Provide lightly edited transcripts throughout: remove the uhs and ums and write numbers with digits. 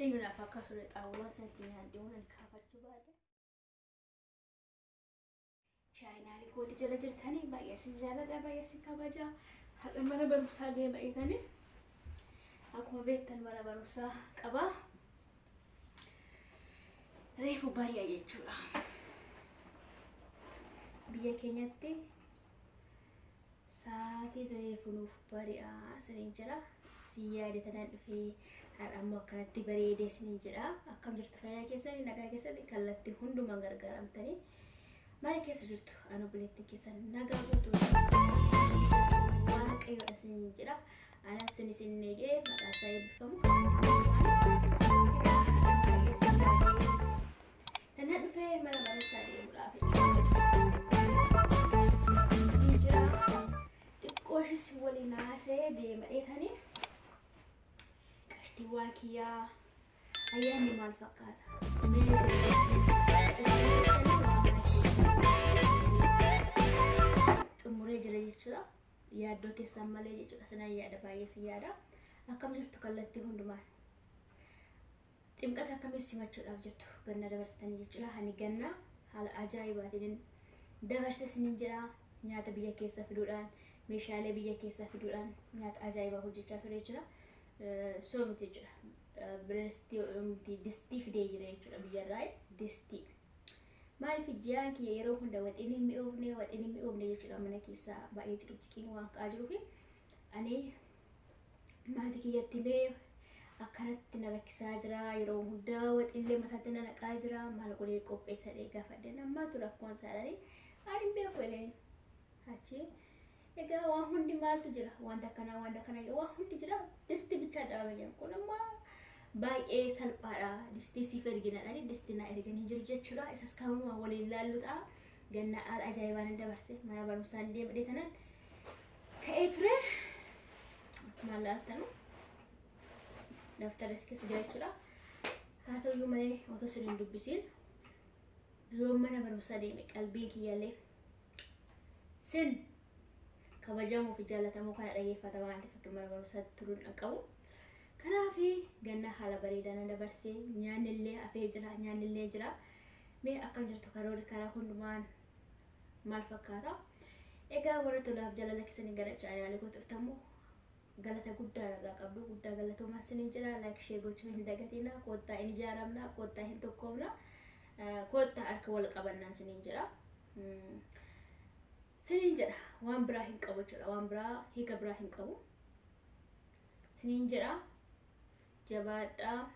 Eenyu naaf akka ture xaawulaa sanatti nyaadhee waan kaafachuu baadhe. Chaayinaalii kooti jala jirtanii baay'ee isin jaalladha, baay'ee isin kabaja. Har'a mana barumsaa deema eetanii. Akkuma beektan mana barumsaa qaba. Reefu bari'a jechuudha. Biyya keenyatti sa'aatii reefu nuuf bari'a isiniin jedha. Si yaade tanaan dhufee har'a ammoo akkanatti bareedee isiniin jedha. Akkam jirtu, fayyaa keessanii, nagaa keessanii, kallattii hundumaan gargaaramtanii mana keessa jirtu? Ani obboleettiin keessan nagaa guutuu Waaqayyoodha isiniin jedha. Anas isin isin eegee maqaa isaa eebbifamu. Tanaan dhufee mana barumsaa deemuudhaaf jechuudha. Jira xiqqoo ishis waliin haasa'ee deema dheetanii. Qashtiiwwan kiyyaa, ayyaanni maal fakkaata? Xumuree jira jechuudha. Yaaddoo keessan malee jechuudha. Sinan yaada, baay'ee si yaada. Akkam jirtu kallattii hundumaan? Ximqata akkamii simachuudhaaf jirtu? Ganna dabarsitanii jechuudha. Ani ganna haala ajaa'ibaatiin dabarse isiniin jedha. Nyaata biyya keessa fiduudhaan, meeshaalee biyya keessa fiduudhaan nyaata ajaa'ibaa hojjechaa ture jechuudha. Soo miti jechuudha. Birestii distii fidee jira jechuudha biyyarraa distii. Maaliif ji'aan kiyya yeroo hunda waxiin hin mi'oofne, waxiin hin mi'oofne jechuudha, mana keessaa baay'ee ciqiciqiin waan ka'aa jiruufi ani maatii kiyyatti mee akkanatti na rakkisaa jira, yeroo hundaa waxiillee mataatti na naqaa jira, maal godhee qopheessadhee gaafadhe. Nammaatu rakkoon isaadhani ani hin beeku jedhanii. Achi egaa waan hundi maaltu jira, wanta akkanaa, wanta akkanaa jira, waan hundi jira, disti bichaa dhabame jedhan. Kun amma baay'ee salphaadha, distii siif erginadhani distii na erganii jiru jechuudha. Isas kanuma waliin laallu ta'a. Ganna haala ajaa'ibaan hin dabarse. Mana barumsaan deemee tanan ka'ee ture. Akkuma laaltanu daftaras keessa jira jechuudha. Haa ta'uyyuu malee otoo isin hin dubbisiin yoo mana barumsaa deeme qalbiin kiyyallee sin kabajamuu fi jaalatamuu kana dhageeffata waan ta'eef akka mana barumsaa turuun hin qabu. Kanaaf ganna haala bareedaa na dabarse. Nyaanni illee hafee jira, nyaanni illee jira. Mee akkam jirtu, karoorri karaa hundumaan maal fakkaata? Egaa warra tolaaf jaalala keessanii gara chaanaalii kootti dhuftamu galata guddaa irraa qabdu, guddaa galatoomaa isiniin jira. Like, share gochuu hin dagatina. Koottaa hin ijaaramna, koottaa hin tokkoomna, koottaa harka wal qabannaa isiniin jira. Siniin jedha, waan biraa hin qabu jechuudha. Waan biraa, hiika biraa hin qabu. Siniin jedha, jabaadhaa,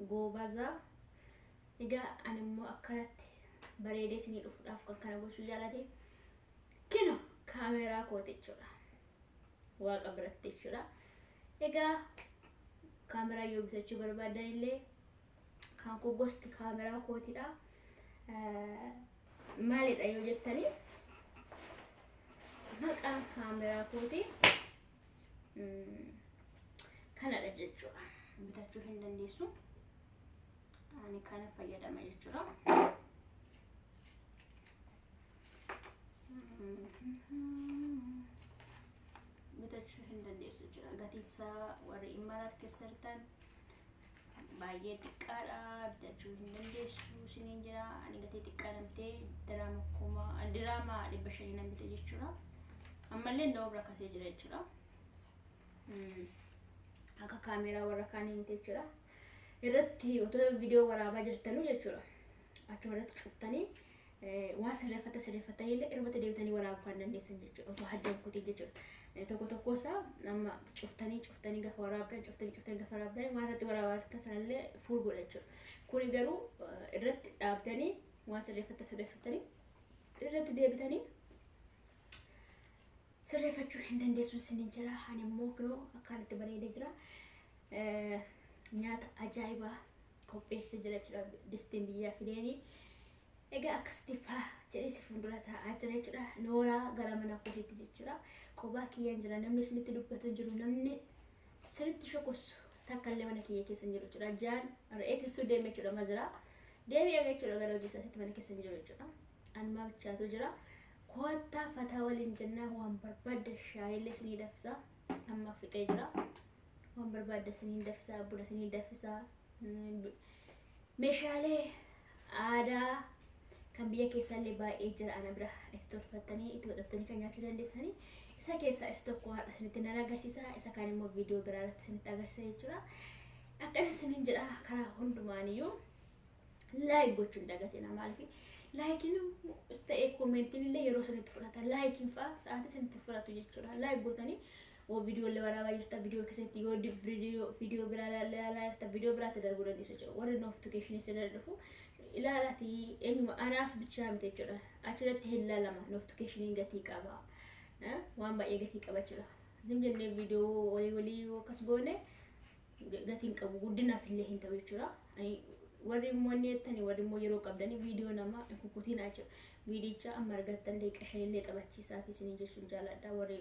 goobazaa. Egaa ani immoo akkanatti bareedee isinii dhufuudhaaf kan kana gochuu jaalate kino kaameeraa kooti jechuudha. Waaqa biratti jechuudha. Egaa kaameraa yoo bitachuu barbaadan illee kan koo gosti kaameraa kootidha. Maalidha yoo jettanii, maqaan kaameraa kooti kanadha jechuudha. Bitachuu hin dandeessu. Ani kana fayyadama jechuudha. Bitachuu hin dandeessu jechuudha. Gatii isaa warri Imaaraat keessa jirtan baay'ee xiqqaadha. Bitachuu hin dandeessu isiniin jira. Ani gatii xiqqaa namtee diraama 500,000 nan bite jechuudha. Ammallee nda'uu bira kasee jira jechuudha. Akka kaameeraa warra kaanii miti jechuudha. Irratti otoo viidiyoo waraabaa jirtanuu jechuudha. Achuma irratti cuftanii waan sirreeffata sirreeffatanii illee irratti deebitanii waraabuu kan dandeessan jechuudha. Otoo hadda kutii jechuudha. Tokko tokko isaa amma cuftanii cuftanii gaafa waraabdan, cuftanii cuftanii gaafa waraabdan, waan irratti waraabaa jirtan sanallee fuul godha jechuudha. Kuni garuu irratti dhaabdanii waan sirreeffata sirreeffatanii irratti deebitanii sirreeffachuu hin dandeessu isiniin jira. Ani immoo kunoo akkanatti bareedee jira. Nyaata ajaa'ibaa qopheessee jira jechuudha. Distiin biyyaa fideenii. Egaa akkasitti faa jedhee si fuuldura taa'aa jira jechuudha. Nooraa gara mana kootiitti jechuudha. Qobaa kiyyaan jira. Namni isinitti dubbatu hin jiru. Namni sirriitti shokossu takka illee mana kiyya keessa hin jiru jechuudha. Jaan re'ee tissuu deeme jechuudha maziraa. Deebi'ee jechuudha gara hojii isaatti, mana keessa hin jiru jechuudha. Anumaa bichaatu jira. Koottaa fataa waliin jennaa, waan barbaadde shaayillee isinii danfisaa. Amma fixee jira. Waan barbaadde isinii danfisaa, buna isinii danfisaa. Meeshaalee aadaa kan biyya keessallee baay'ee jira ana bira itti tolfattanii itti godhattanii kan nyaachuu dandeessanii. Isa keessaa isa tokko har'a isinitti nan agarsiisa. Isa kaan immoo viidiyoo biraa irratti isinitti agarsiisa jechuudha. Akkana isiniin jedha, karaa hundumaaniyyuu like gochuun hin dagatina. Maaliif likeiin ta'ee commentiin illee yeroo isinitti fudhata. Likeiin fa'aa sa'aatii isinitti fudhatu jechuudha. Like gootanii oo viidiyoo waraabaa jirta, viidiyoo keessatti yoo viidiyoo biraa ilaalaa jirta, viidiyoo biraatti darbuu dandeessu jechuudha. Warri notificationii isin dhufu ilaalaatii eenyuma anaaf bichaa miti jechuudha. Achirratti hin ilaalama, notificationiin gatii qaba. Waan baay'ee gatii qaba jechuudha. Zim jennee viidiyoo walii walii akkas goone gatiin qabu, guddinaaf illee hin ta'u jechuudha. Warri immoo inni jettanii, warri immoo yeroo qabdanii viidiyoo namaa hin kukkutinaa jechuudha. Viidicha amma argattan daqiiqa 5 illee taphachiisaa fi isinii jechuun jaaladha, warri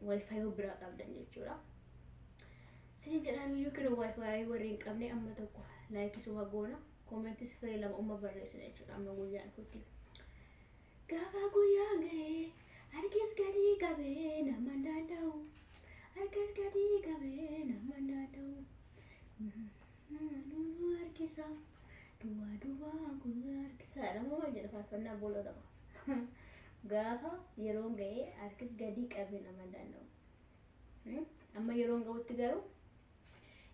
WiFi biraa qabdan jechuudha. Isinii jedhaan iyyuu kinu WiFi warri hin qabne amma tokko likeisuma goona, commentis firee lama umma barreessina jechuudha amma guyyaan dhufutti. Gaafa guyyaan ga'ee harkis gadi qabee nama hin danda'u. Harkis gadi qabee nama hin danda'u. Nutu harkisa duwwaa duwwaa guyyaa harkisa. Nama maal jedha faarfannaa boolla qaba. Gaafa yeroon ga'ee harkis gadi qabee nama hin danda'u. Amma yeroon ga'utti garuu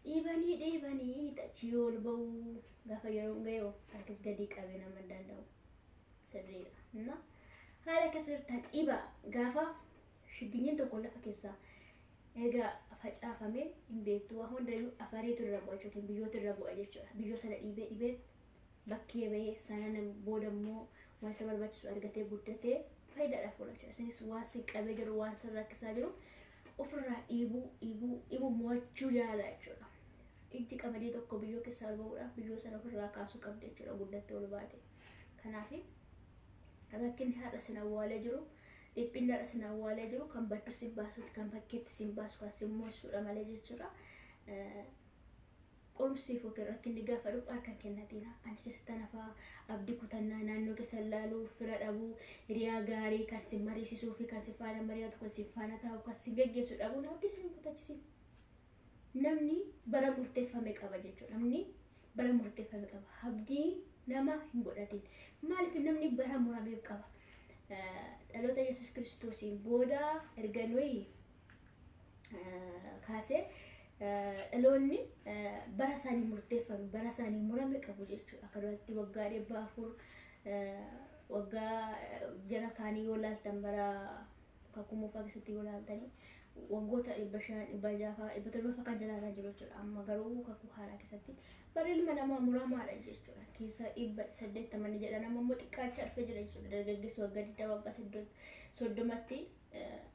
dhiibanii dhiibanii tachii ol ba'u. Gaafa yeroon ga'e harkis gadi qabee nama hin danda'u. Sirriidha. Haala akkasirratti dhiiba. Gaafa shigginyiin tokko lafa keessaa erga facaafamee hin beektu, waa hundayyuu afariitu irra bu'a jechuudha, biyyootu irra bu'a jechuudha. Biyyoo sana dhiibee dhiibee bakkee bahee sanaan booda immoo waan isa barbaachisu argatee guddatee faayidaadhaaf oola jechuudha. Isinis waan sin qabee jiru, waan sin rakkisaa jiru ofirraa dhiibuu dhiibuu dhiibuu mo'achuu yaala jechuudha. Ijji qamadii tokko biyyoo keessaa ol ba'uudhaaf biyyoo sana ofirraa kaasuu qabdi jechuudha, guddattee ol baate. Kanaaf rakkinni haadha sin awwaalee jiru, dhiphinni haadha sin awwaalee jiru kan baddu sin baasuuti, kan bakkeetti sin baasu, kan sin mo'isuudha malee jechuudha. Qorumsiif yookiin rakkinni gaafa dhufu harka kennatina. Achi keessatti hafaa abdii kutannaa, naannoo keessa ilaaluu, fira dhabuu, hiriyaa gaarii kan si mariisisuu fi kan si faana mari'atu, kan si faana taa'u, kan si geggeessu dhabuun abdii sin kutachisiif. Namni bara murteeffame qaba jechuudha. Namni bara murteeffame qaba. Abdii nama hin godhatin. Maaliif namni bara murameef qaba. Dhaloota Yesuus Kiristoosiin booda erga nuyi kaasee dhaloonni bara isaanii murteeffame, bara isaanii murame qabu jechuudha. Akka duratti waggaa 400, waggaa jara kaanii yoo laaltan, bara kakuu moofaa keessatti yoo laaltanii, waggoota 500, 600, 700 kan jiraataa jiru jechuudha. Amma garuu kakuu haaraa keessatti bara ilma namaa muramaadha jechuudha. Keessa 880 jedha, nama immoo xiqqaachaa dhufee jira jechuudha. Dargaggeessi waggaa 20, waggaa 30tti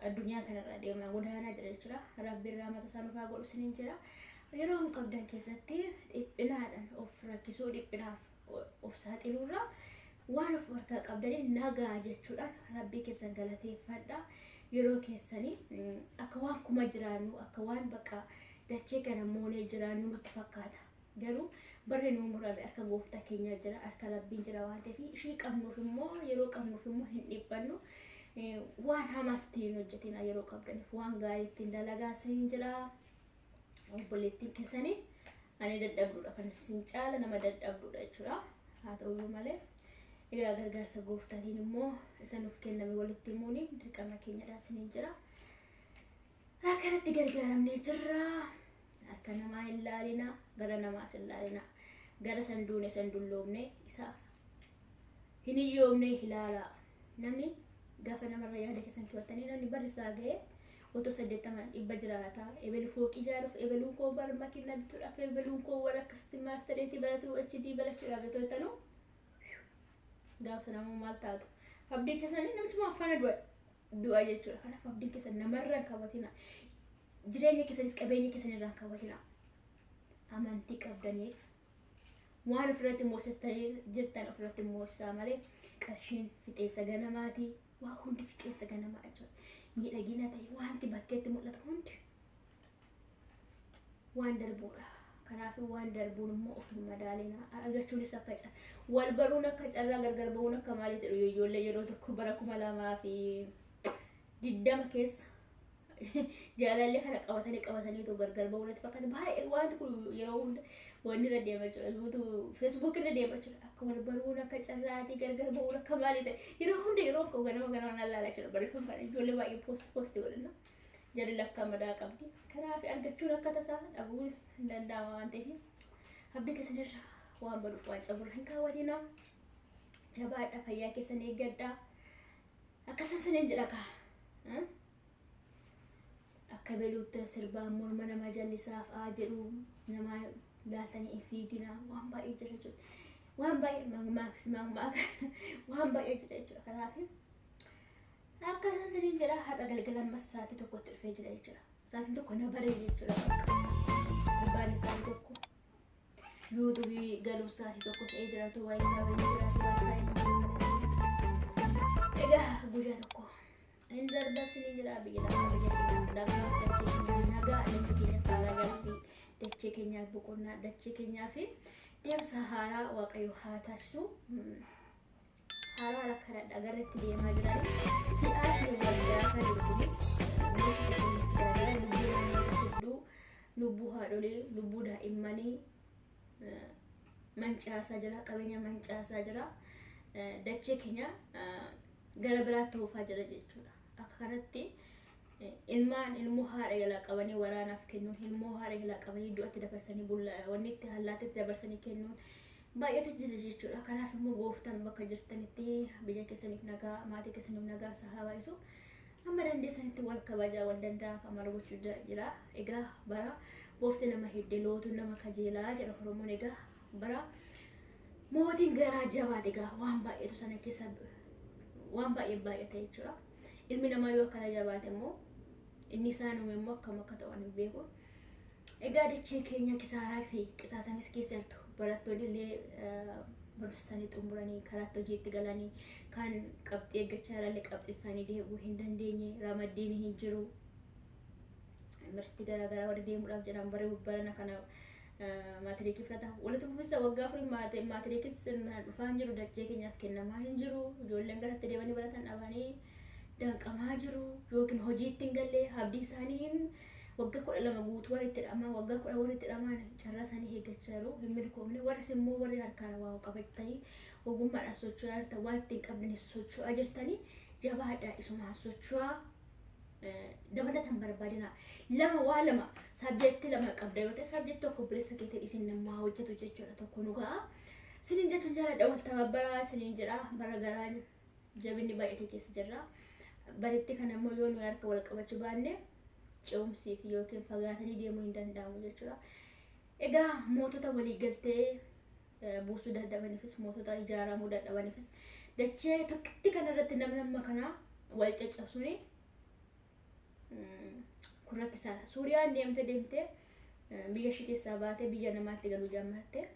addunyaa kanarraa deemaa godaanaa jira jechuudha. Rabbiin rahmata isaa nuuf haa godhu isiniin jira. Yeroo hin qabdan keessatti dhiphinaadhaan of rakkisuu, dhiphinaaf of saaxiluurraa waan of harkaa qabdanii nagaa jechuudhaan rabbii keessan galateeffadha. Yeroo keessanii akka waan kuma jiraannu, akka waan bakka dachee kana moonee jiraannu nutti fakkaata. Garuu barri nuu murame harka gooftaa keenyaa jira, harka rabbiin jira waan ta'eef ishii qabnuuf immoo, yeroo qabnuuf immoo hin dhiphannu. Waan hamaas ittiin hojjetina, yeroo qabdaniif waan gaarii ittiin dalagaa isiniin jira. Obboleettiin keessanii ani dadhabduudha, kan isin caala nama dadhabduudha jechuudha. Haa ta'uyyuu malee egaa gargaarsa gooftaatiin immoo isa nuuf kenname walitti himuun dirqama keenyadha isiniin jira. Akkanatti gargaaramnee jirra. Harka namaa hin laalina, gara namaas hin laalina. Gara san duune, san dulloomne, isa hin hiyyoomne ilaala. Namni gaafa namarra yaada keessan kibattanii, namni barri isaa ga'ee otoo 80, 100 jiraata. Ebelu fooqii ijaaruuf, ebeluun koo bar makiina bituudhaaf, ebeluun koo warra akkasitti maastereetii baratu, HD barachuudhaaf otoo jettanuu, gaafa sana immoo maal taatu? Abdiin keessanii namichuma afaan du'a jechuudha. Kanaaf abdiin keessan namarra hin kaawwatina. Jireenya keessanis qabeenya keessan irraa hin kaawwatina. Amantii qabdaniif waan ofirratti moosistanii jirtan ofirratti moosisaa malee qarshiin fixeessa ganamaati. Waa hundi fixeessa ganamaa jechuudha. Miidhagina ta'e, wanti bakkeetti mul'atu hundi waan darbuudha. Kanaaf waan darbuun immoo of hin madaalina. Argachuunis akka wal baruun akka carraa, gargar ba'uun akka maalii jedhu ijoollee yeroo tokko bara 2020 keessa Jaalallee kana qabatanii qabatanii otoo gargar ba'uu natti fakkaata. Baay'ee wanti kun yeroo hunda wanni irra deema jechuudha. Yuutuu feesbuuk irra deema jechuudha. Akka wal baruun akka carraatii gargar ba'uun akka maalii ta'e yeroo hunda yeroo akka ganama ganama nan laala jechuudha. Barreeffama kana ijoollee baay'ee poost poost godhanna. Jarri lakkaa madaa qabdi. Kanaaf argachuun akka tasaa dhabuunis hin danda'ama waan ta'eef abdii keessanirra waan baduuf waan caburra hin kaawwatinaa. Jabaadha, fayyaa keessan eeggadhaa. Akkasuma siniin jedha kaa. Akka beluutti sirbaa morma nama jallisaaf haa jedhu nama laaltanii hin fiiginaa, waan baay'ee jira jechuudha. Waan baay'ee maaksimaam waan baay'ee jira jechuudha. Kanaaf akkasuma siniin jedha, har'a galgala ammas sa'aatii 1tti dhufee jira jechuudha. Sa'aatiin 1 na baree jechuudha. Abbaan sa'aatii 1 yuutuubii galuuf sa'aatii 1 ta'ee jiraatu waayee bahee jiraatu waayee. Egaa guyyaa tokko hin darba siniin jedha. Biyya lafaa, biyya keenya nagaa, dachee keenya nagaa, dachee keenya faaraa galfii, dachee keenyaaf boqonnaa, dachee keenyaa fi deemsa haaraa Waaqayyo haa taasisu. Haaraa akka agarratti deemaa jiran si'aafni wal gaafa jiru kuni mooti tokko jira, lubbuu namoota hedduu, lubbuu haadholii, lubbuu daa'immanii mancaasaa jira, qabeenya mancaasaa jira, dachee keenya gara biraatti oofaa jira jechuudha. Akka kanatti ilmaan ilmoo haadha jalaa qabanii waraanaaf kennuun, ilmoo haadha jalaa qabanii du'atti dabarsanii, wanni itti hallaatti dabarsanii kennuun baay'ata jira jechuudha. Kanaaf immoo gooftaan bakka jirtanitti biyya keessaniif nagaa, maatii keessaniif nagaa isaa baay'isu. Amma dandeessanitti wal kabajaa, wal danda'a amala gochuu jira. Egaa bara goofti nama hidde lootu nama kajeelaa jedha Oromoon. Egaa bara mootiin garaa jabaate, egaa waan baay'eetu sana keessa waan baay'ee baay'ata jechuudha. Ilmi namaa yoo akkana jabaate immoo inni isaan uume immoo akkam akka ta'u hin beeku. Egaa dachee keenya kisaaraa fi qisaasamis keessa jirtu. Barattoonni illee barumsa isaanii xumuranii karaatti hojiitti galanii, kan qabxii eeggachaa jiranillee qabxii isaanii deebi'uu hin dandeenye, ramaddiin hin jiru. Yuunivarsiitii garaagaraa warri deemuudhaaf jedhan bara barana kana maatiriikii fudhatan walitti fufinsa waggaa 4 maatiriikis sirnaan dhufaa hin jiru, dachee keenyaaf kennamaa hin jiru. Ijoolleen garatti deemanii baratan dhabanii danqamaa jiru, yookiin hojiitti hin galle, abdii isaanii waggaa 12 guutuu warri itti dhamaan, waggaa 10 warri itti dhamaan carraa isaanii eeggachaa jiru, hin milkoomne. Warris immoo warri harkaan waa qabatanii ogummaadhaan socho'aa jirtan, waan ittiin qabdanis socho'aa jirtanii, jabaadhaa, isumaan socho'aa, dabalatan barbaadina. Lama waa lama saabjektii lama qabda yoo ta'e, saabjektii tokko obboleessa keetiin isin namaa hojjetu jechuudha, tokko nu ga'a. Sinin jechuun jaaladha, wal tababbaraa sinin jedha. Bara garaa jabinni baay'ate keessa jirra. Baritti kana immoo yoo nuyi harka wal qabachuu baanne ce'umsii fi yookiin fagaatanii deemuu hin danda'amu jechuudha. Egaa mootota waliigaltee buusuu dadhabaniifis, mootota ijaaramuu dadhabaniifis, dachee tokkitti kanarratti namni amma kana wal caccabsuun kun rakkisaadha. Suuriyaan deemte deemtee biyya ishee keessaa baatee biyya namaatti galuu jammarte,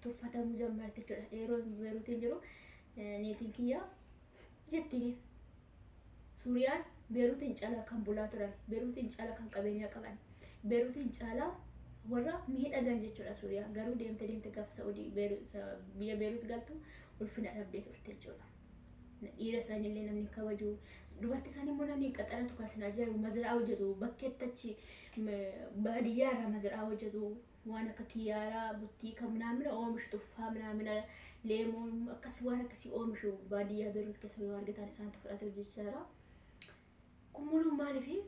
tuffatamuu jammarte jechuudha. Yeroo Beeruutiin jiru niitiin kiyya jettiin, Suuriyaan Beeruutiin caalaa kan bulaa turan, Beeruutiin caalaa kan qabeenya qaban, Beeruutiin caalaa warra miidhagan jechuudha Suuriyaan. Garuu deemte deemte gaafa Saa'udii biyya Beeruut galtu ulfina dhabdee turte jechuudha. Dhiira isaaniillee namni kabaju, dubartii isaanii immoo namni qaxaratu kan isin ajaa'ibu, maziraa hojjetu, bakkeetti achi baadiyyaa irraa maziraa hojjetu, waan akka kiyyaaraa, buttiika minaamina oomishu, tuffaa minaamina, leemoon akkas waan akkasii oomishu baadiyyaa Beeruut keessa yoo argitan isaantu fudhatee hojjechaa jira. Kun muluun maaliifi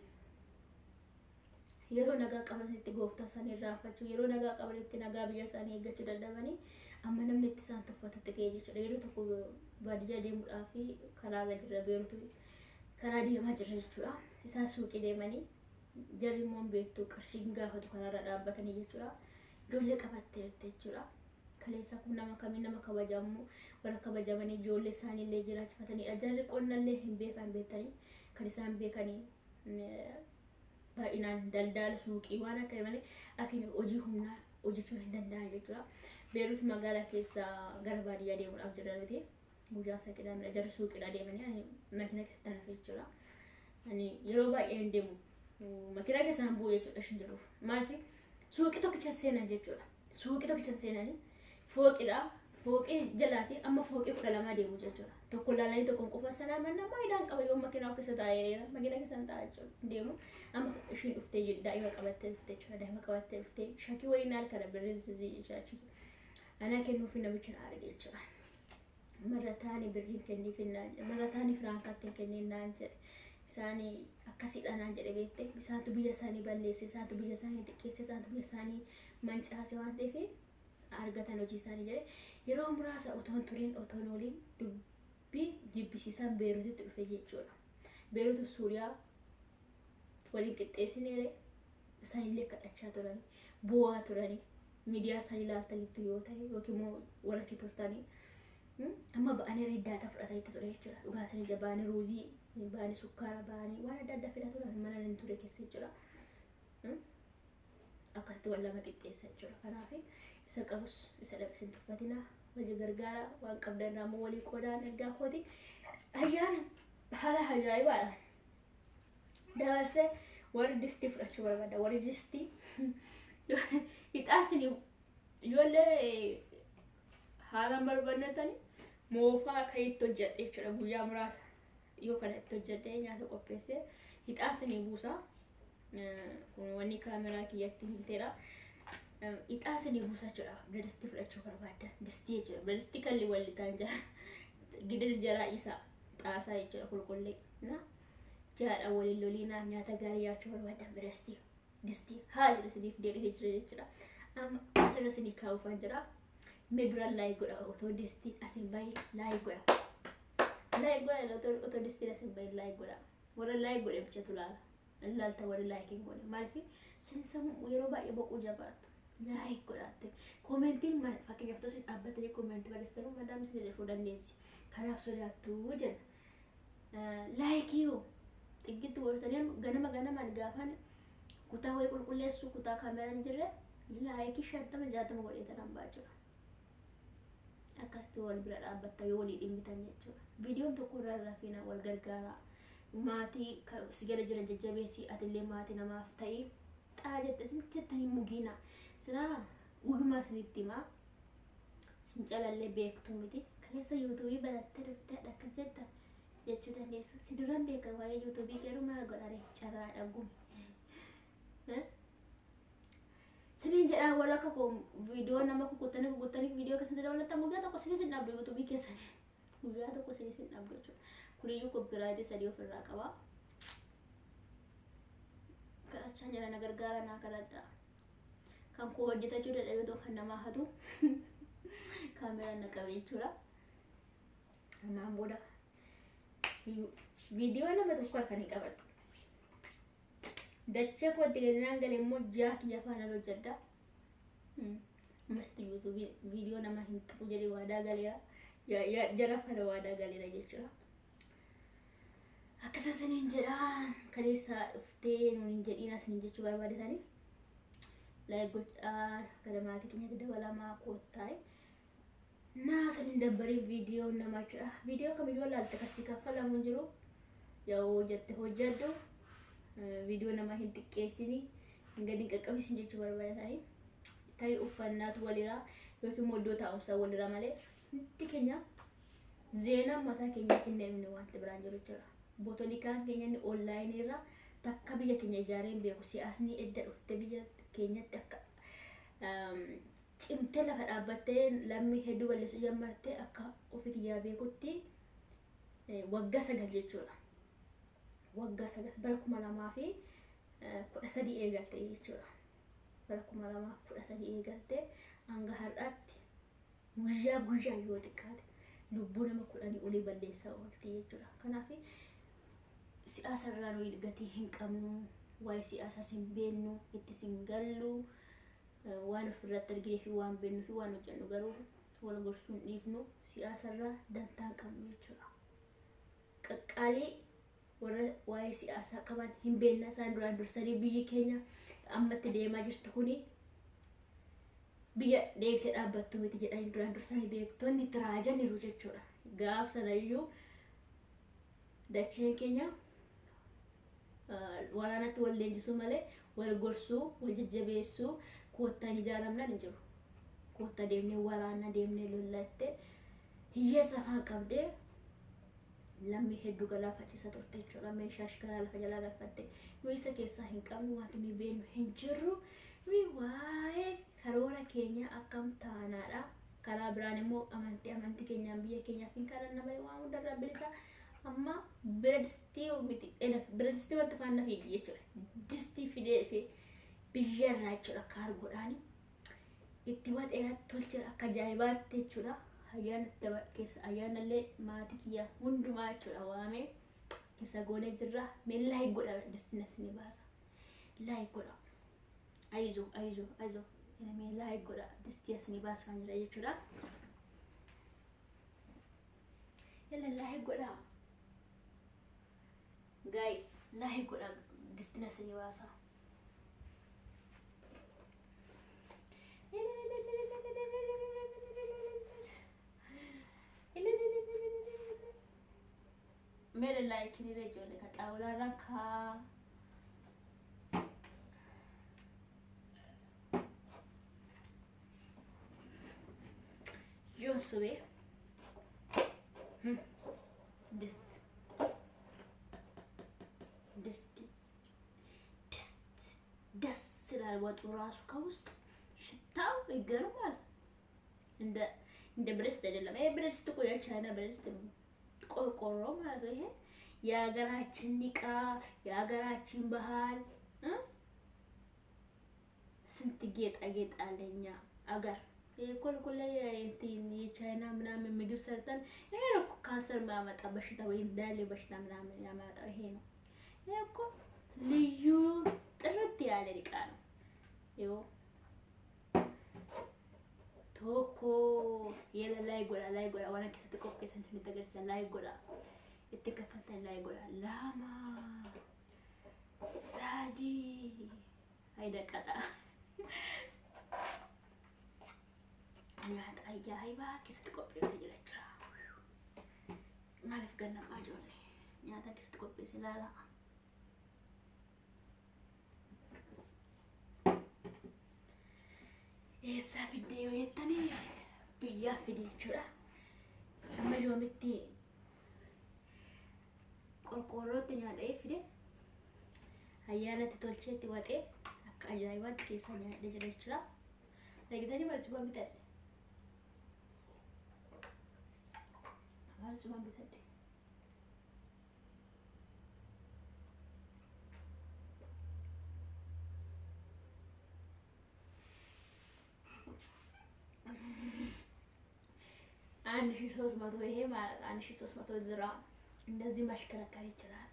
yeroo nagaa qabatanitti gooftaa isaanii irraanfachuu, yeroo nagaa qabanitti nagaa biyya isaanii eeggachuu dadhabanii amma namni itti isaan tuffatutti ga'e jechuudha. Yeroo tokko baadiyyaa deemuudhaaf karaa irra jirra, Beeruut karaa deemaa jirra jechuudha. Isaan suuqii deemanii, jarri immoo beektu qarshii gaafatu karaarra dhaabbatanii jechuudha. Ijoollee qabatteerti jechuudha. Kaleessa kun nama kamii nama kabajamu, warra kabajamanii ijoollee isaaniillee jiraachifatanidha. Jarri qonnallee hin beekan beektanii, kan isaan beekanii baay'inaan daldala suuqii waan akka malee akka hojii humnaa hojjechuu hin danda'an jechuudha. Beeruut magaalaa keessa gara baadiyyaa deemuudhaaf jira nuti. Guyyaa isaa qidaamedha. Jarri suuqiidha deemanii, ani makiina keessatti hafe jechuudha. Ani yeroo baay'ee hin deemu. Makiinaa keessaan bu'u jechuudha ishin jedhuuf. Maaliif suuqii tokkicha seenan jechuudha. Suuqii tokkicha seenanii fooqidha. Fooqii jalaati amma fooqii 12 deemu jechuudha. Tokko laalanii tokkoon qofa sanaa manna maayidaan qaba yoo makiinaa keessa taa'ee makiinaa keessa taa'aa jechuudha deemu. Amma ishiin dhuftee daa'ima qabattee dhuftee jechuudha. Daa'ima qabattee dhuftee shakii wayii naan kana birrii jechuudha. Anaa kennuufi namicha na arge jechuudha. Marrataani birriin kenniif naan jedhe, marrataani firaankaatti kenniin naan jedhe. Isaanii akkasiidha naan jedhe beekte. Isaantu biyya isaanii balleesse, isaantu biyya isaanii xiqqeesse, isaantu biyya isaanii mancaase waan ta'eef argatan hojii isaanii jedhe. Yeroo muraasa otoon turiin otoon ooliin dubbii jibbisiisaan Beeruutitti dhufe jechuudha. Beeruutu Suuriyaa waliin qixxeessineere isaanillee kadhachaa turanii, bu'aa turanii, miidiyaa isaanii ilaaltanitti yoo ta'e yookiin immoo walachi turtanii. Amma ba'anii reddaata fudhatanitti ture jechuudha. Dhugaa isaanii ija ba'anii ruuzii, ba'anii sukkaara, ba'anii waan adda addaa fidaa turan mana nan ture keessa jechuudha. Akkasitti wal lama qixxeessa jechuudha. Kanaaf isa qabus isa dhabis hin tuffatinaa. Wal gargaara waan qabdan irraa immoo walii qoodaan ergaa kooti. Ayyaana haala ajaa'ibaadha. Dabarsee warri distii fudhachuu barbaada. Warri distii ixaa isin ijoollee haalaan barbaadatan moofaa kan itti hojjedhe jechuudha. Guyyaa muraasa yoo kana itti hojjedhee nyaata qopheessee ixaa isinii buusaa. Kun wanni kaameraa kiyyatti himteedha. Ixaa isinii buusa jechuudha. Distii fudhachuu barbaadan. Distii jechuudha. Distii kan wallitaan jira. Gidir jaraa isaa xaasaa jechuudha qulqullee. Na jaadha waliin loliinaa nyaata gaarii nyaachuu barbaadan distii. Distii haa jedhu isiniif deebi'ee jira jechuudha. Amma asirra isinii kaa'uufaan jira. Mee duraan like godha otoo distiin asin bahe like godha. Like godha otoo distiin asin bahe like godha. Warra like godhe bichatu laala. Ilaalta warri like hin godhe. Maaliif sin sammuu yeroo baay'ee boquu jabaattu. Like godhaatte. Commentiin fakkeenyaaf otoo isin dhaabbatanii commentii barreessitan madaam isin dhufuu dandeessi. Kanaaf sodaattuu jenna. Likeii hoo xiggitti godhatanii ganama ganamaan gaafan kutaa wayii qulqulleessu kutaa kaameraan hin jirre likeii 50 60 godhee tanaan ba'a jechuudha. Akkasitti wal bira dhaabbatta yoo walii dhimmitan jechuudha. Viidiyoon tokko irraa rafiina wal gargaaraa. Maatii si jala jiran jajjabeessi atillee maatii namaaf ta'i. Xaa jette isin jettanii mugiina. Silaa gugumaa isinitti himaa. Sin calallee beektu miti. Kaleessa YouTubeii barattee dhuftee akkas jetta jechuu dandeessu. Si duran beeka waa'ee YouTubeii garuu maal godhare carraa dhabuun. Siniin jedhaa wal akka koo viidiyoo nama kukuttanii kukuttanii viidiyoo keessatti dabalatan guyyaa tokko sinis hin dhabdu YouTubeii keessanii. Guyyaa tokko sinis hin dhabdu jechuudha. Kuniyyuu copyrightii 3 ofirraa qaba. Kadhachaa jira na gargaara naa kadhadhaa. Kan koo hojjetachuu dadhabee otoo kan namaa hatu kaameraan na qabe jechuudha. Ammaan booda viidiyoo nama tokko harkaan hin qabadhu. Dachee kootti gadi naan galee immoo ji'a kiyya faana hojjedha. Ammasitti YouTubeii viidiyoo nama hin tuqu jedhee waadaa galeera. Jara faana waadaa galeera jechuudha. Akkasa isiniin jedha kaleessa dhuftee nuun hin jedhiin asiniin jechuu barbaadetanii. Like godhaa gara maatii keenyatti dabalamaa koottaa. Naa isiniin dabbarii viidiyoo namaa jechuudha. Viidiyoo kamiyyuu ilaalte kasii kaffalamu hin jiru. Yoo jette hojjedhu viidiyoo namaa hin xiqqeessini hin gadi hin qaqqabsiisin jechuu barbaadetanii. Tarii uffannaatu walirraa yookiin immoo iddoo taa'umsaa walirraa malee hundi keenya zeenaan mataa keenyaa kennee dhumne wanti biraan jiru jechuudha. Bootolikaan keenya inni onlineii irraa takka biyya keenya ijaaree hin beeku. Siyaasni edda dhufte biyya keenyatti akka cimtee lafa dhaabbattee lammii hedduu balleessuu jammartee akka ofii kiyyaa beekutti waggaa 9 jechuudha. Waggaa 9 bara 2013 eegalte jechuudha. Bara 2013 eegalte hanga har'aatti guyyaa guyyaa yoo xiqqaate lubbuu nama 10 olii balleessaa oolti jechuudha. Kanaaf siyaasa irraa nuyi gatii hin qabnu, waa'ee siyaasaas hin beeknu, ittis hin gallu, waan ofirratti arginee fi waan beeknu fi waan hojjennu garuu wal gorsuu hin dhiifnu siyaasa irraa dantaa hin qabnu jechuudha. Qaqqaalii warra waa'ee siyaasaa qaban hin beekna isaan duraan dursanii biyyi keenya ammatti deemaa jirtu kuni biyya deebitee dhaabbattu miti jedhanii duraan dursanii beektonni itti raajaniiru jechuudha. Gaaf sanayyuu dacheen keenya waraanatti wal leenjisuu malee wal gorsuu, wal jajjabeessuu, koottaan ijaaramnaan hin jiru. Kootta deemnee waraana deemnee lollattee hiyyeessa afaan qabdee Lammii hedduu galaafachiisa turte jechuudha. Meeshaa karaa lafa jalaa galfatte. Nuyi isa keessaa hin qabnu, wanti nuyi beeknu hin jirru. Nuyi waa'ee karoora keenya akkam taanaadha. Karaa biraan immoo amantii keenyaan biyya keenyaaf hin kadhanna malee waan hundarraa bilisa. Amma bira distii miti, bira distii wanta faana fiigi jechuudha. Distii fidee dhufee biyyarraa jechuudha kaargoodhaani. Itti waxeera tolche akka ajaa'ibaatti jechuudha. Ayyaana keessa ayyaanallee maatii kiyya hundumaa jechuudha waamee keessa goonee jirra. Mee like godha, distiin asii baasa. Like godha. Ayizo ayizo ayizo. Mee like godha, distii asii baasa kan jira jechuudha. Yalla like godha. Guys, like godha, distiin asii baasa. Mere like ni ijoollee ka xaawulaarra kaa. Yoo sobee dist ድስት ድስት ደስ ይላል። ወጡ ራሱ ከውስጥ ሽታው ይገርማል። እንደ ብረት አይደለም። ይሄ ብረት እኮ የቻይና ብረት ነው፣ ቆርቆሮ ማለት ነው። ይሄ የሀገራችን ዕቃ፣ የሀገራችን ባህል፣ ስንት ጌጣጌጥ አለኛ አገር። ይሄ ኮልኮል የቻይና ምናምን ምግብ ሰርተን ይሄ ነው እኮ ካንሰር የሚያመጣ በሽታ ወይም ዳሌ በሽታ ምናምን ያመጣው ይሄ ነው። ይሄ እኮ ልዩ ጥርት ያለ ዕቃ ነው። ይኸው tokko yela like godha, like godha, waan keessatti qopheessan isinitti agarsiisa. Like godha, itti kaffaltan like godha. Lama, sadi, hayda qaxa. Nyaata ajaa'ibaa keessatti qopheessee jira jechuudha. Maaliif gannamaa ijoollee nyaata keessatti qopheesse ilaala. Eessaa fiddee yoo jettanii, biyyaa fide jechuudha. Amma yoomitti qorqoorrootti nyaadhee fide, ayyaanatti tolcheetti waxee akka ajaa'ibaatti keessa nyaadhee jira jechuudha. Argitanii barcuma bitadhe. Barcuma bitadhe. 1300 ይሄ ማለት 1300 ድራም እንደዚህ ማሽከረከር ይችላል።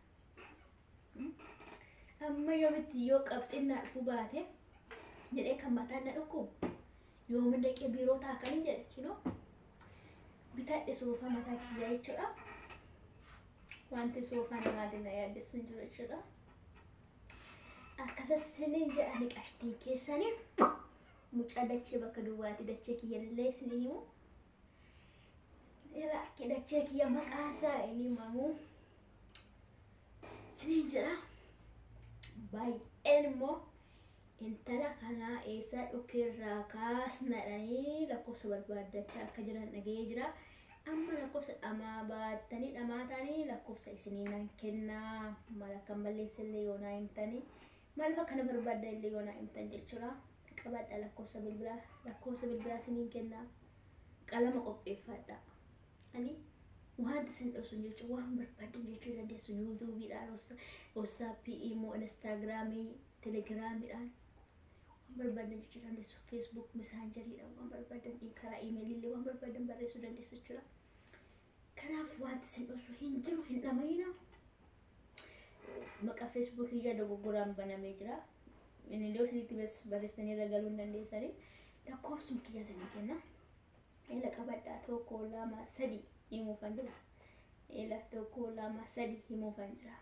Amma yoomitti yoo qabxiin na dhufuu baate jedhee kan mataan na dhukkubu yoomin dhaqee biiroo taa'an jedhe kinoo bitadhe soofaa mataa kiyyaa jechuudha. Wanti soofaa namaatiin na yaaddessu hin jiru jechuudha. Akkasasiniin jedhani qashtiin keessanii mucaa dachee bakka duwwaati dachee kiyyallee isinii himu. Lakki dachee kiyya maqaa isaa hin himamu. Isiniin jedha. Baay'een immoo intala kanaa eessaa dhukkeerraa kaasna jedhanii lakkoofsa barbaaddachaa akka jiran dhaga'ee jira. Amma lakkoofsa dhamaa baattanii dhamaa ta'anii lakkoofsa isinii nan kennaa, maal akkan balleessallee yoo naa himtanii, maaliif akkana barbaadda illee yoo naa himtan jechuudha. Qabadha lakkoofsa bilbilaa, lakkoofsa bilbilaa isiniin kennaa, qalama qopheeffadha. Ani wanti isin dhoksu jechuun waan barbaadan jechuu dandeessu, yuutuubiidhaan, WhatsAppii, imoo, Instagiraamii, Telegiraamiidhaan waan barbaadan jechuu dandeessu, Facebook Messenjeriidhaan waan barbaadan, karaa iimeelillee waan barbaadan barreessuu dandeessu jechuudha. Kanaaf wanti isin dhoksu hin jiru, hin dhamayina. Maqaa Feesbuukii kiyya dogoggoraan banamee jira. Inni illee isinitti barreessitanii irra galuu hin dandeessanii. Lakkoofsuma kiyya isinii kenna. Ela qabadhaa, 1 2 3 himuufan jira. Ela 1 2 3 himuufan jira.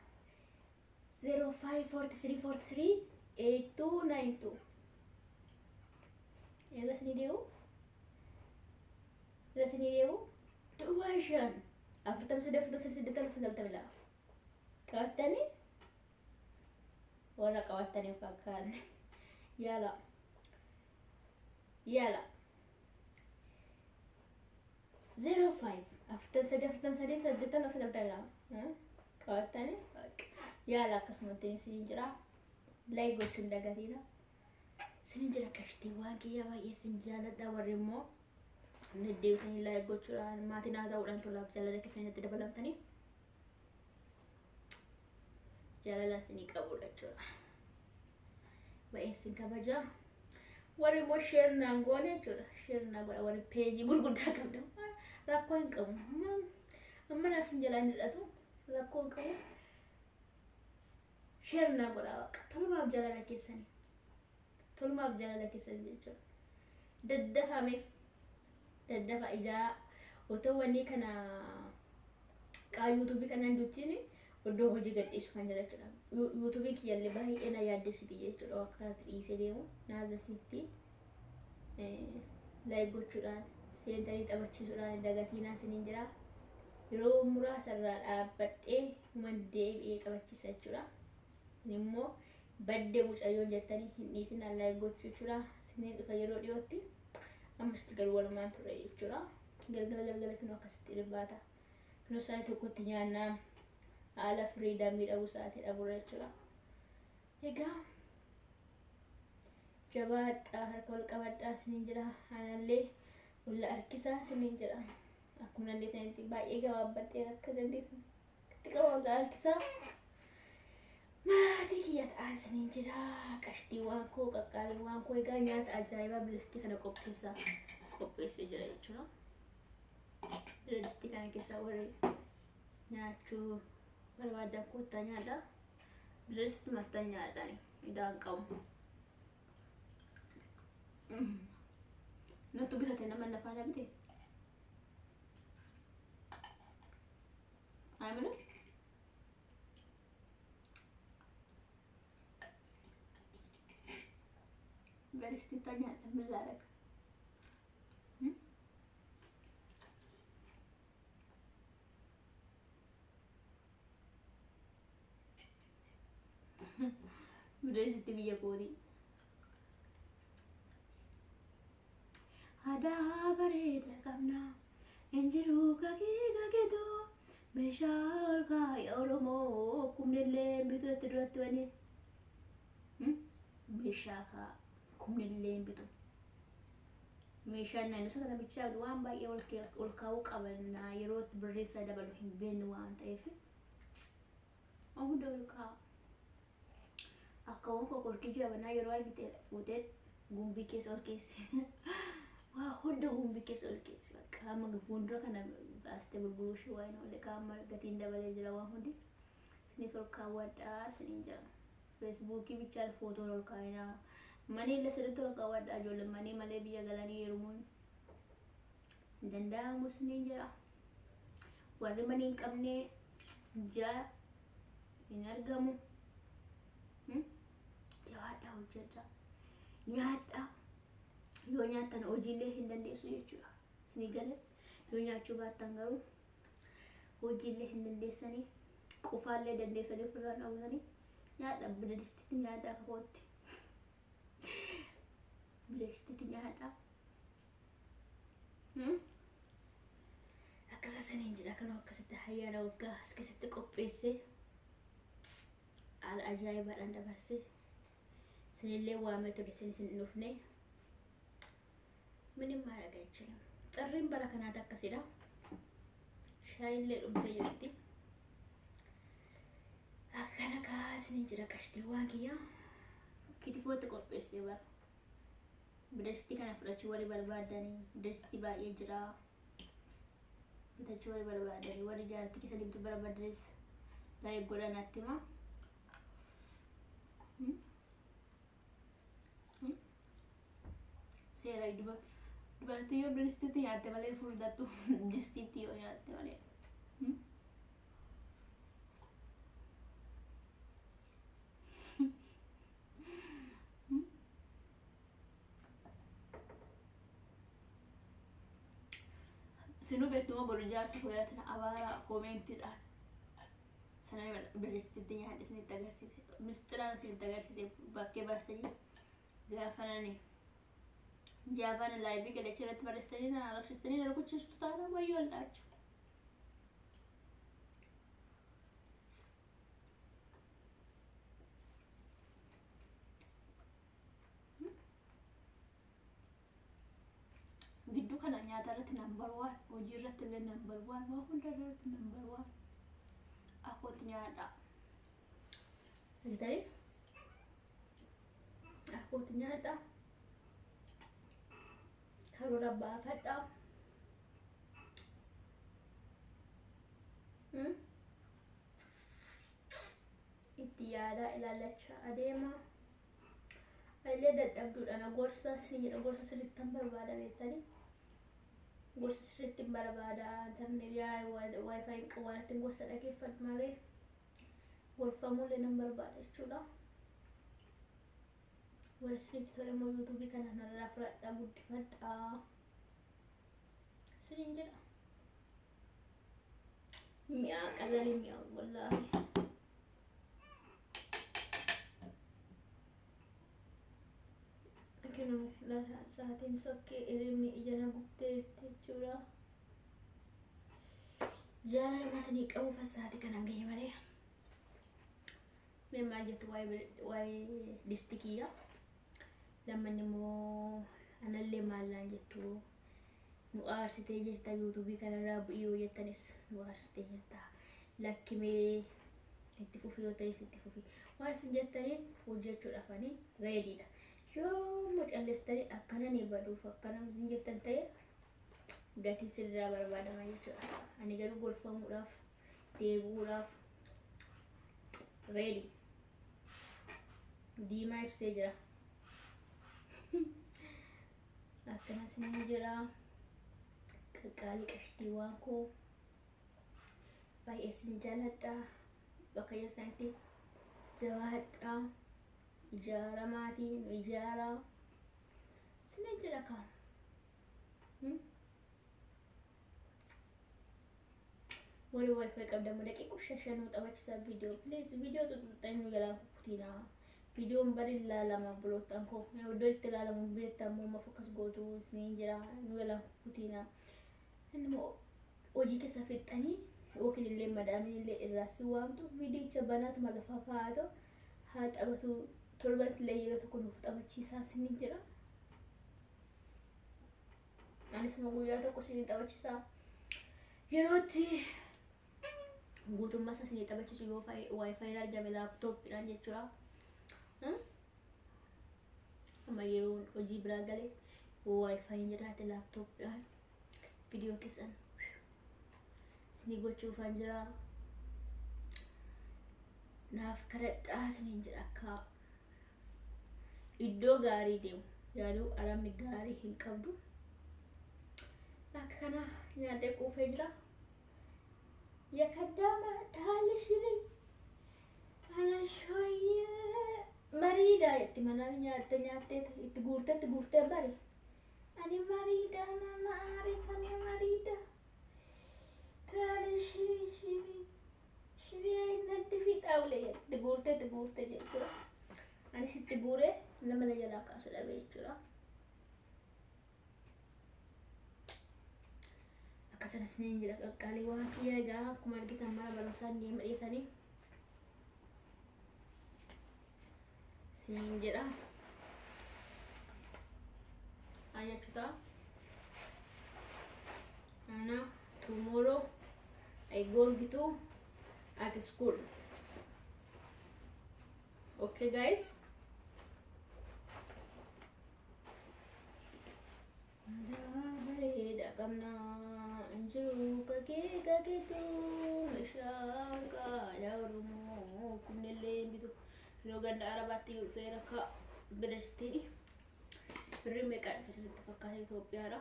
05 43 43 82 92. Ela isinii deebi'u? Ela isinii deebi'u? 05 43 43 80 92. Qabattanii? Warra qabattanii fakkaanne. Yaala. Yaala. 05 43 43 80 92 qabattanii yaala akkasumatti isiniin jira. Like gochuun dagatiina. Isiniin jira qashtiiwwan kiyya, baay'ee isin jaaladha. Warri immoo deddeebitanii like gochuudhaan maatii naa ta'uudhaan tolaaf jaalala keessanitti dabalamtanii jaalala isinii qabudha jechuudha. Baay'ee isin kabaja. Warri immoo share naan goone jechuudha. Share naa godha warri peejii gurguddaa qabdan. Rakkoo hin qabu. Amma naaf isin jalaa hin hidhatu. Rakkoo hin qabu. Share naa godha waaqa. Tolumaaf jaalala keessanii. Tolumaaf jaalala keessanii jechuudha. Daddafame. Daddafa ijaa otoo wanni kana qaa yuutuubii kanaan duchiin iddoo hojii gadhiisu kan jira jechuudha. Yuutuubiin kiyyallee baay'ee na yaaddessiti jechuudha. Waan kanatti dhiisee deemu naazasiifti. Like gochuudhaan seentanii taphachiisuudhaan dagatiinaa isiniin jira. Yeroo muraasa irraa dhaabbadhee human deebi'ee taphachiisa jechuudha. Kun immoo baddee mucayyoo jettanii hin dhiisinaa like gochuu jechuudha. Isiniin dhufa yeroo dhiyootti. Ammasitti garuu walumaan turre jechuudha. Galgala galgala kinoo akkasitti irbaata. Kinoo sa'aatii tokkotti nyaannaa, haala freedomii dhabuu, sa'aatii dhabuurra jechuudha. Egaa jabaadhaa, harka wal qabadhaa isiniin jira. Aanallee wal harkisaa isiniin jira. Akkuma dandeessanitti baay'ee gabaabbadhee akka dandeessan itti qaba wal harkisaa. Maatii kiyya ta'aa isiniin jira. Qashtiiwwan koo, qaqqaaliiwwan koo, egaa nyaata ajaa'ibaa bilistii kana qopheessaa qopheessee jira jechuudha. Bilistii kana keessa warri nyaachuu barbaadan koottaa nyaadha. Bilistii mattan nyaadhaan idaan qabu. Nuttu bitate, nama nafaana bite. Amina. Bilistii nyaadha ምን ላደርግ? Bilistii biyya kooti. Aadaa bareeda qabna. Injiruu kakii kakitu meeshaa ol kaaya Oromoo kumnillee bituutti duratti wani meeshaa kaa kumnillee bitu. Meeshaan naannoo sana bichaa waan baay'ee ol kaa'uu qabanna, yeroo itti birreessaa dabalu hin beeknu waan ta'eef. Waan hunda ol kaa'a. Akka waan kokorkii jabanaa yeroo argite fuutee gumbii keessa ol keesse. Waa hunda gumbii keessa ol keesse. Bakka amma fuuldura kana baastee gurguruu ishee waa hin oolle, qaama gatiin dabalee jira waan hundi. Isinis ol kaawwadhaa isiniin jira. Feesbuukii bichaa footoon ol kaa'inaa. Manii illee sirriitti ol kaawwadhaa, ijoolleen manii malee biyya galanii heerumuun hin danda'amu isiniin jira. Warri manii hin qabne jaa hin argamu. Jabaadhaa, hojjedhaa. Nyaadhaa. Yoo nyaattan hojiilee hin dandeessu jechuudha. Isinii galee? Yoo nyaachuu baattan garuu hojiilee hin dandeessanii, qufaallee dandeessanii ofirraa dhawwatanii. Nyaadha, bidistitti nyaadhaa, kakootti. Bidistitti nyaadhaa. Akkas isiniin jedha. Kanoo akkasitti ayyaana waggaa as keessatti qopheessee haala ajaa'ibaadhaan dabarsee isinillee waamee ture, isin isin dhufne ምንም ማድረግ አይችልም። ጥሪም bara kanaati akkasidha. Shaayillee dhumtee jirti. Akkana kaasni jira qashtiiwwan kiyya. Kitifootti qopheessee bara. Birestii kana fudhachuu warri barbaadanii, birestii baay'ee jira. Bitachuu warri barbaadanii, warri jaartii keessa bituu barbaadanis like godhaa natti hima. Seera dubartii yoo biristiitti nyaatte malee furdattu, distiitti yoo nyaatte malee. Sinuu beektuma boru jaarsa fuudhatti na abaara koomentiidhaan. Sana biristiitti nyaadhe isinitti agarsiise. Mistiraan isinitti agarsiise bakkee baastanii gaafa nani. Jaafana live galacha irratti barreessitanii na arrabsistanii na rukuchiistu taana wayyoo allaachu. Nyaata irratti number one, hojii irratti illee number one, waa hunda irratti number one. Akkootti nyaadha. Argitanii? Akkootti nyaadha. Karoora baafadha. Itti yaadaa ilaallachaa adeema. Illee dadhabduudha na gorsa isin jedha, gorsa sirriitti hin barbaada beektanii. Gorsa sirriitti hin barbaada. Internet yaa WiFi hin qabu, waan ittiin gorsa dhageeffadhu malee gorfamuullee nan barbaada jechuudha. Warri isinitti tole immoo YouTubeii kana narraa fudhadhaa, guddifadhaa. Isiniin jedha. Mi'a qallalii mi'a wallaahi. Kinu sa'aatiin sokkee hirribni ija na gubdeerti jechuudha. Jaalala isinii qabuuf sa'aatii kanaan gahe malee. Mee maal jettu waa'ee distikiyyaa? Lammanni immoo anallee maal naan jettu? Nu aarsitee jirta, YouTubeii kanarraa bu'ii yoo jettanis nu aarsitee jirta. Lakkimee itti fufi yoo ta'es itti fufi. Waan isin jettaniin hojjechuudhaaf ani readydha. Yoo immoo callistanii akkana ni baduuf akkana isin jettan ta'e gatii sirraa barbaadama jechuudha. Ani garuu gorfamuudhaaf, deebi'uudhaaf ready. Diimaa ibsee jira. Akkanas ni jira. Qaqqaalii qashtiiwwan koo, baay'ee isin jaaladha. Bakka jirtanitti jabaadha. Ijaaramaatii nu ijaaraa. Isin jedha kaa. Warri WiFi qabdan daqiiqa 5 taphachiisaa viidiyoo, please. Viidiyoo xuxuxxanii nu jalaa kukkutinaa. Viidiyoon bari ilaalama buloottan koo iddoo itti ilaalamu beektan immoo maaf akkas gootu isiniin jira, nu jalaa kukkutinaa. Inni immoo hojii keessa fixxanii yookiin illee madaamiin illee irraa si waamtu, viidiyicha banaatuma lafa kaa'atu haa taphatu, torbanitti illee yeroo tokko nuuf taphachiisaa isiniin jira. Anis immoo guyyaa tokko isiniin taphachiisaa. Yerootti guutummaa isaa isinii taphachiisu yoo WiFiin argame laptopiidhaan jechuudha. Amma yeroon hojii biraa galee yoo WiFiin jiraate laptopiidhaan viidiyoo keessan isinii gochuufan jira. Naaf kadhadhaa isiniin jedha, akka iddoo gaarii deemu yaaduu arabni gaarii hin qabdu. Akka kana nyaadhee quufee jira. Yakaddaama taalishiri anashooyyee mariidha itti mana nyaatte nyaattee itti guurtee itti guurtee bari. Ani mariidha, nama aariif ani mariidha. Taalishiri shiri shiri natti fixaa ulee itti guurtee itti guurtee jechuudha. Anis itti guuree nama na jalaa kaasu dhabe jechuudha. Akkasumas ni jira qaqqaalii waan kiyya. Egaa akkuma argitan mana barumsaan deema dhiitanii siin jedha. Jechuudha. Ana tomorrow I going to at school. Okay guys. Bareeda qabna injiru kakee kakeetu meeshaa aadaa Oromoo kunnillee bitu yeroo ganda Arabaatti dhufee rakka bidirstiin birrii meeqaa dhufe sirriitti fakkaata Itoophiyaadha.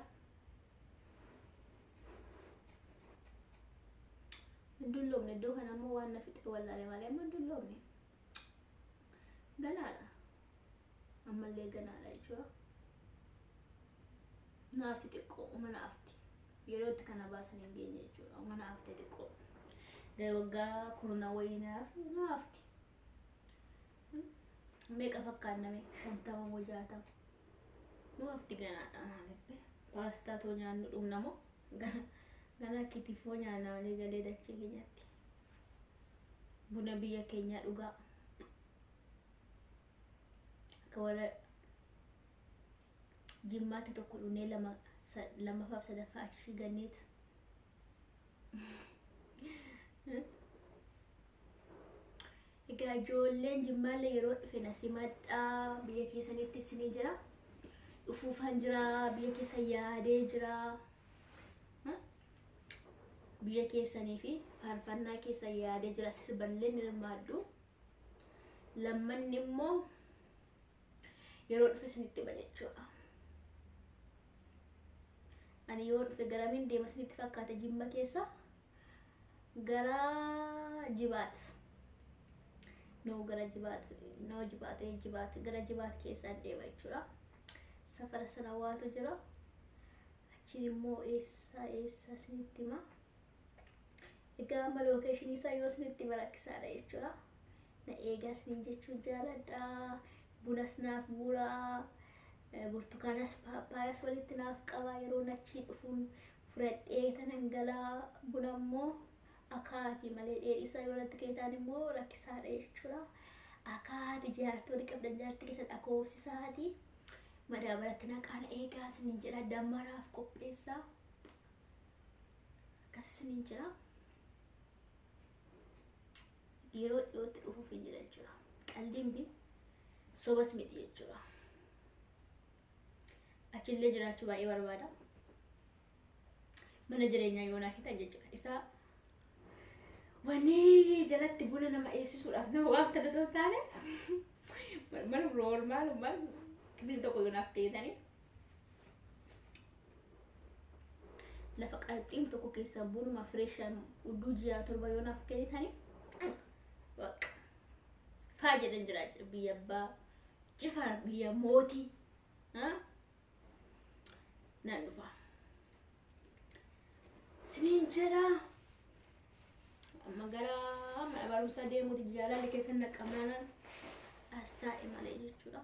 Hin dulloomne, iddoo kana immoo waan na fixe wallaale malee amma hin dulloomne. Ganaadha. Ammallee ganaadha jechuudha. Naafti xiqqoo mana afti. Yeroo itti kana baasan hin geenye jechuudha. Mana afte xiqqoo. Gara waggaa 10 wayii naafti. Meeqa fakkaanname, 50 moo 60? Nu hafti, ganaadha maaliif paastaa too nyaannu dhugna moo gana kitifoo nyaanna malee galee dachee keenyatti. Buna biyya keenyaa dhugaa. Akka warra Jimmaatti tokko dhunnee lammaffaaf sadaffaa achi figanneet. Egaa ijoolleen Jimmaallee yeroo dhufe na simadhaa, biyya keessanitti isinii jira. Dhufuufan jira, biyya keessa yaadee jira. Biyya keessanii fi faarfannaa keessa yaadee jira, sirballee ni hirmaadhu. Lammanni immoo yeroo dhufe isinitti hima jechuudha. Ani yoo dhufe garamiin deema isinitti fakkaata Jimma keessa? Gara Jibaat. No, gara Jibaat, no, Jibaat, Jibaat, gara Jibaat keessaan deema jechuudha. Safara sana waatu jira. Achiin immoo eessa eessa isinitti hima. Egaa amma location isaa yoo isinitti hima rakkisaadha jechuudha. Na eegaa isiniin jechuu jaaladha. Bunas naaf buuraa. Burtukaanas paappaayas walitti naaf qaba, yeroo achii dhufuun fudhadhee tanan galaa. Buna immoo akaati malee dheedhisaa yoo natti kennitan immoo rakkisaadha jechuudha. Akaati jaartii walii qabdan, jaartii keessan akoofsisaati. Madaabaratti naqaan eegaa isiniin jedha, damma naaf qopheessaa. Akkas isiniin jedha. Yeroo dhiyootti dhufuuf hin jira jechuudha. Qalbii miti, sobas miti jechuudha. Achillee jiraachuu baay'ee barbaada. Mana jireenyaa yoo naa kennan jechuudha. Isaa wanni jalatti buna nama eessisuudhaaf nama waan ta'e otoo hin taane, mana normal maal kifili tokko yoo naaf kennitanii, lafa qalxiin tokko keessaa bunuma fresh-aan udduu ji'a 7 yoo naaf kennitanii, baqa faa jedhan jira. Biyya abbaa jifaar, biyya mootii nan dhufa. Siniin jedha. Amma gara mana barumsaa deemuuti, jaalalli keessan naqqabnaanan as taa'e malee jechuudha.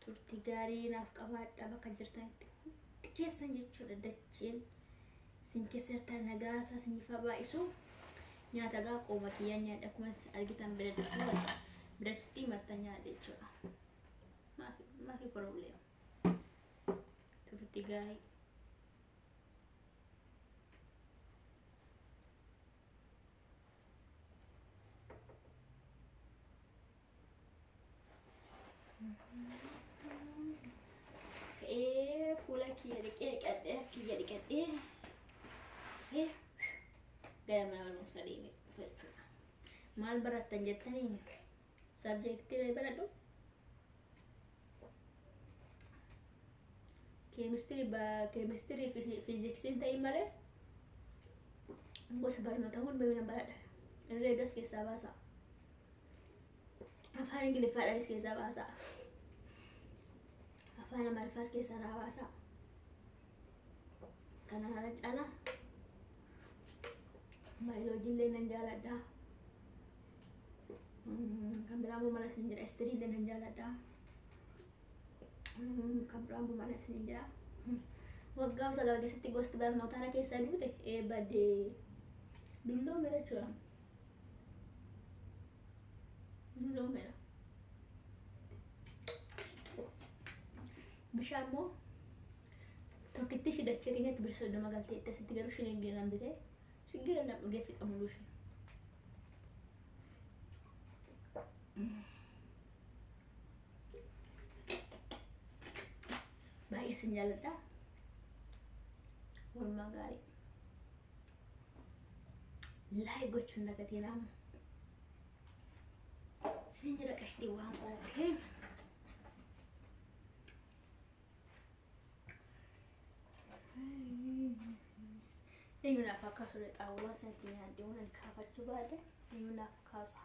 Turtii gaarii naaf qabaadha bakka jirtanitti hundi keessan jechuudha. Dacheen isin keessa jirtan nagaasaa isiniif haa baay'isu. Nyaata gaa qooma kiyyaan nyaadha, akkuma argitan biratti matta nyaadha jechuudha. Maafi problem. Turtii gaarii. Ka'ee fuula kiyya dhiqee, dhiqadhee, kiyya dhiqadhee dhufee gara mana barumsaa deemee dhufe jechuudha. Maal barattan jettanii, subject baradhu? Keemistirii fi fiiziksiin ta'in malee gosa barnoota hunda nan baradha. Herreegas keessaa baasa. Afaan Ingiliffaadhaanis keessaa baasa. Afaan Amaariffaas keessaa naa baasa. Kana haala caalaa baayoloojiillee nan jaaladha. Kan biraa immoo mana isin jira, history-llee nan jaaladha. Kan biraa immoo mana isin jira. Waggaa 9 keessatti gosti barnootaa na keessa duute badee dulloomeera jechuudha. Dulloomeera. Bishaan immoo tokkitti shidachee keenyatti bir 30 galteetti, asitti garuu shilingii bitee shiggii nam dhugee fixa muluu ishee. Baay'ee sin jaalladha. Walumaa gaarii. Like gochuun dagatiin amma. Sin jedha qashtii waan okay. Eenyu naaf akka ture xaawulaa sanatti nyaadhee waan kaafachuu baadhe, eenyu naaf kaasa.